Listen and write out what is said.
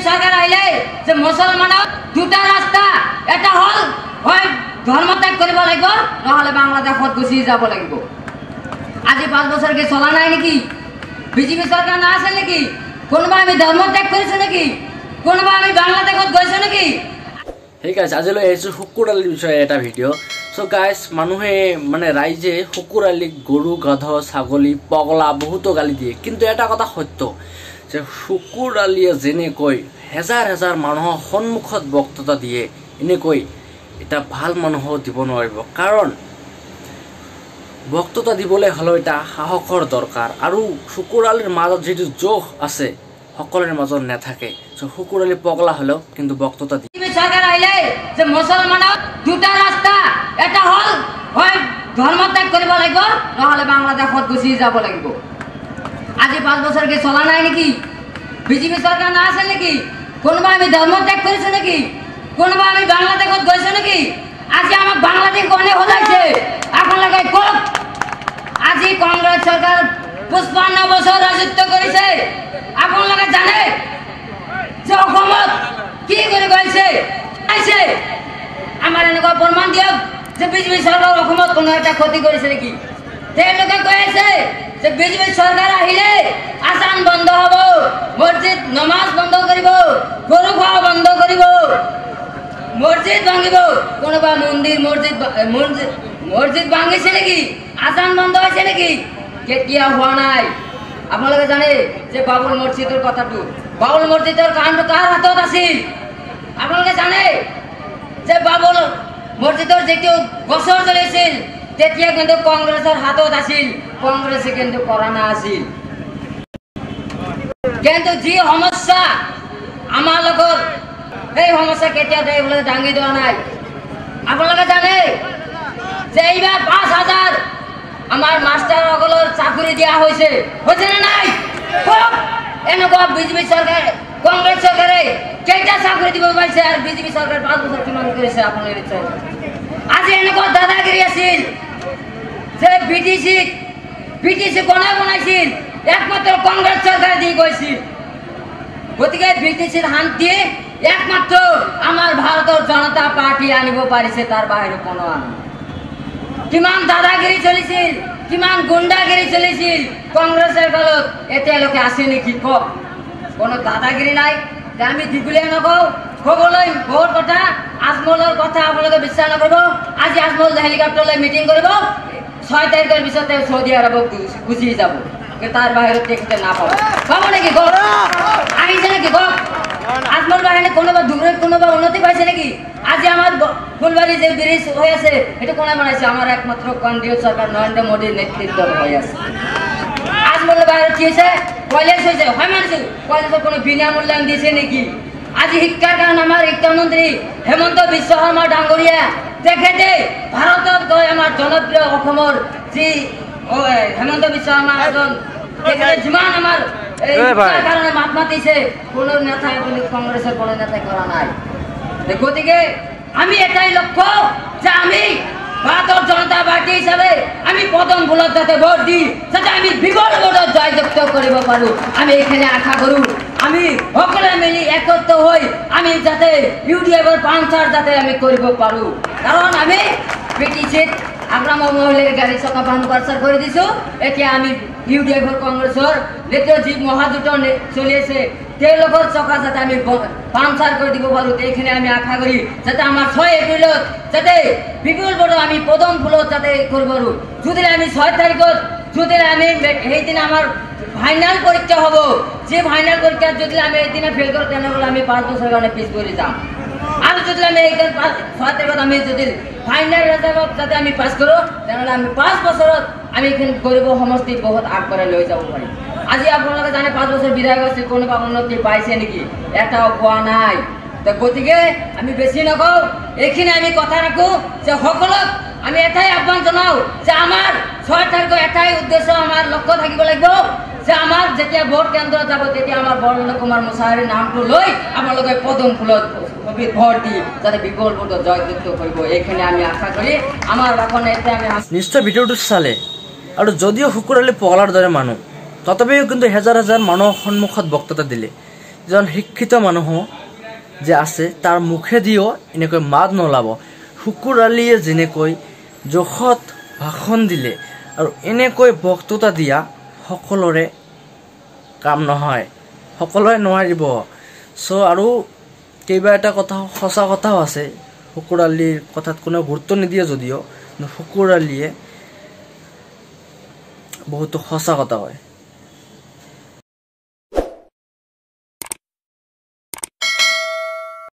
চৰকাৰ আহিলে যে মুছলমানক দুটা ৰাস্তা, এটা হ'ল হয় ধৰ্ম ত্যাগ কৰিব লাগিব, নহ'লে বাংলাদেশত গুচি যাব লাগিব। আজি 5 বছৰ কি চলা নাই নেকি? বিজেপি চৰকাৰ না আছে নেকি? কোনোবা আমি ধৰ্ম ত্যাগ কৰিছো নেকি? কোনোবা আমি বাংলাদেশত গৈছো নেকি? ঠিক আছে, আজিলৈ আহিছোঁ শুকুৰ আলীৰ বিষয়ে এটা ভিডিঅ'। চ' গাইজ, মানুহে মানে ৰাইজে শুকুৰ আলীক গৰু, গাধ, ছাগলী, পগলা বহুতো গালি দিয়ে, কিন্তু এটা কথা সত্য যে শুকুৰ আলীয়ে যেনেকৈ হেজাৰ হেজাৰ মানুহৰ সন্মুখত বক্তৃতা দিয়ে, এনেকৈ এটা ভাল মানুহো দিব নোৱাৰিব। কাৰণ বক্তৃতা দিবলৈ হ'লেও এটা সাহসৰ দৰকাৰ, আৰু শুকুৰ আলীৰ মাজত যিটো জোশ আছে সকলোৰে মাজত নাথাকে। চ' শুকুৰ আলী পগলা হ'লেও কিন্তু বক্তৃতা দিয়ে। চৰকাৰ আহিলে যে মুছলমানক দুটা ৰাস্তা, এটা হ'ল হয় ধৰ্ম ত্যাগ কৰিব লাগিব, নহ'লে বাংলাদেশত গুচি যাব লাগিব। আজি 5 বছৰ কি চলা নাই নেকি? বিজেপি চৰকাৰ না আছে নেকি? কোনোবা আমি ধৰ্ম ত্যাগ কৰিছো নেকি? কোনোবা আমি বাংলাদেশত গৈছো নেকি? আজি আমাক বাংলাদেশ কোনে সজাইছে আপোনালোকে কওক? আজি কংগ্ৰেছ চৰকাৰ 55 বছৰ ৰাজত্ব কৰিছে, আপোনালোকে জানে যে অসমত কি কৰি গৈছে? আমাৰ এনেকুৱা প্ৰমাণ দিয়ক যে বিজেপি চৰকাৰ অসমত কোনো এটা ক্ষতি কৰিছে নেকি? তেওঁলোকে কৈ আছে যে বিজেপি চৰকাৰ আহিলে আজান বন্ধ হ'ব, মছজিদ নমাজ বন্ধ কৰিব, গৰু খোৱা বন্ধ কৰিব, মছজিদ ভাঙিব। কোনোবা মন্দিৰ মছজিদ মছজিদ ভাঙিছে নেকি? আজান বন্ধ হৈছে নেকি? কেতিয়া হোৱা নাই। আপোনালোকে জানে যে বাবুল মছজিদৰ কথাটো, বাবুল মছজিদৰ কাৰণটো কাৰ হাতত আছিল? আপোনালোকে জানে যে বাবুল মছজিদৰ যিটো গোচৰ চলিছিল তেতিয়া কিন্তু কংগ্ৰেছৰ হাতত আছিল, কংগ্ৰেছে কিন্তু কৰা নাছিল। কিন্তু যি সমস্যা আমাৰ লগত, সেই সমস্যা কেতিয়াও তেওঁলোকে দাঙি দিয়া নাই। আপোনালোকে জানে যে এইবাৰ 5000 আমাৰ মাষ্টাৰসকলৰ চাকৰি দিয়া হৈছে, হৈছে নে নাই? এনেকুৱা বিজেপি চৰকাৰ, কংগ্ৰেছ চৰকাৰে কেইটা চাকৰি দিব পাৰিছে আৰু বিজেপি চৰকাৰে 5 বছৰ কিমান কৰিছে আপোনালোকে নিশ্চয়। আজি এনেকুৱা দাদাগিৰি আছিল যে বিটিচি কোনে বনাইছিল? একমাত্ৰ কংগ্ৰেছ চৰকাৰে দি গৈছিল। গতিকে বিটিচিৰ শান্তি একমাত্ৰ আমাৰ ভাৰতৰ জনতা পাৰ্টি আনিব পাৰিছে, তাৰ বাহিৰে কোনো আনে। কিমান দাদাগিৰি চলিছিল, কিমান গুণ্ডাগিৰি চলিছিল কংগ্ৰেছৰ কালত, এতিয়ালৈকে আছে নেকি কওক? কোনো দাদাগিৰি নাই। আমি দীঘলীয়া নকওঁ, ক'বলৈ বহুত কথা। আজমলৰ কথা আপোনালোকে বিশ্বাস নকৰিব। আজি আজমল হেলিকপ্টাৰলৈ মিটিং কৰিব, 6 তাৰিখৰ পিছত তেওঁ চৌদি আৰৱক গুচি যাব, তাৰ বাহিৰত তেখেতে নাপাব। পাব নেকি কওক? আহিছে নেকি কওক? আজমল বাহিনী কোনোবা ধুবুৰীত কোনোবা উন্নতি পাইছে নেকি? আজি আমাৰ ফুলবাৰী যে ব্ৰিজ হৈ আছে, সেইটো কোনে বনাইছে? আমাৰ একমাত্ৰ কেন্দ্ৰীয় চৰকাৰ নৰেন্দ্ৰ মোদীৰ নেতৃত্বত হৈ আছে। আজমলৰ বাহিৰত কি হৈছে? কলেজ হৈছে, হয় মানিছো, কলেজত কোনো বিনামূল্যায়ন দিছে নেকি? আজি শিক্ষাৰ কাৰণে আমাৰ শিক্ষামন্ত্ৰী হেমন্ত বিশ্ব শৰ্মা ডাঙৰীয়া, তেখেতে ভাৰতত গৈ আমাৰ জনপ্ৰিয় অসমৰ যি হেমন্ত বিশ্ব শৰ্মা এজন, তেখেতে যিমান আমাৰ শিক্ষাৰ কাৰণে মাত মাতিছে, কোনো নেতাই কংগ্ৰেছৰ কোনো নেতাই কৰা নাই। গতিকে আমি এটাই লক্ষ্য যে আমি ভাৰতৰ জনতা পাৰ্টি হিচাপে আমি পদম ফুলত যাতে ভোট দি যাতে আমি বিপুল ভোটত জয়যুক্ত কৰিব পাৰোঁ, আমি এইখিনি আশা কৰোঁ। আমি সকলোৱে মিলি একত্ৰ হৈ আমি যাতে ইউ ডি এফৰ পাঞ্চাৰ যাতে আমি কৰিব পাৰোঁ। কাৰণ আমি বি টি চিত আগ্ৰাম মহিলাৰ গাড়ী চকা পাঞ্চাৰ কৰি দিছোঁ। এতিয়া আমি ইউ ডি এফৰ কংগ্ৰেছৰ নেতৃত্ব যি মহাজোঁটৰ চলি আছে, তেওঁলোকৰ চকা যাতে আমি পাঞ্চাৰ কৰি দিব পাৰোঁ, সেইখিনি আমি আশা কৰি যাতে আমাৰ 6 এপ্ৰিলত যাতে বিপুল ভোটত আমি পদম ফুলত যাতে কৰিব পাৰোঁ। যদি আমি 6 তাৰিখত যদি আমি সেইদিনা আমাৰ ফাইনেল পৰীক্ষা হ'ব, যি ফাইনেল পৰীক্ষাত যদি আমি এইদিনা ফেইল কৰোঁ, তেনেহ'লে আমি 5 বছৰৰ কাৰণে পিছ পৰি যাম। আৰু যদি আমি এইদিন 6 তাৰিখত আমি যদি ফাইনেল ৰেজাল্টত যাতে আমি পাছ কৰোঁ, তেনেহ'লে আমি 5 বছৰত আমি এইখিনি গৰিব সমষ্টি বহুত আগবঢ়াই লৈ যাব পাৰিম। আজি আপোনালোকে জানে 5 বছৰ বিধায়ক আছিল, কোনোবা উন্নতি পাইছে নেকি? এটাও পোৱা নাই। গতিকে আমি বেছি নকওঁ, এইখিনি আমি কথা ৰাখোঁ যে সকলক আমি এটাই আহ্বান জনাওঁ যে আমাৰ 6 তাৰিখৰ এটাই উদ্দেশ্য, আমাৰ লক্ষ্য থাকিব লাগিব যে আমাৰ যেতিয়া ভোট কেন্দ্ৰত যাব, তেতিয়া আমাৰ বৰেন্দ্ৰ কুমাৰ মুছাহাৰীৰ নামটো লৈ আপোনালোকে পদুম ফুলত ভোট দি যাতে বিপুল ভোটত জয়যুক্ত কৰিব, এইখিনি আমি আশা কৰি আমাৰ ভাষণ এতিয়া আমি নিশ্চয় ভিডিঅ'টো চালে। আৰু যদিও শুকুৰ আলী পগলাৰ দৰে মানুহ, তথাপিও কিন্তু হেজাৰ হেজাৰ মানুহৰ সন্মুখত বক্তৃতা দিলে। এজন শিক্ষিত মানুহো যে আছে তাৰ মুখেদিও এনেকৈ মাত নোলাব। শুকুৰ আলীয়ে যেনেকৈ জোখত ভাষণ দিলে আৰু এনেকৈ বক্তৃতা দিয়া সকলোৰে কাম নহয়, সকলোৱে নোৱাৰিব। চ' আৰু কেইবা এটা কথা সঁচা কথাও আছে, শুকুৰ আলীৰ কথাত কোনেও গুৰুত্ব নিদিয়ে যদিও শুকুৰ আলীয়ে বহুতো সঁচা কথা কয়।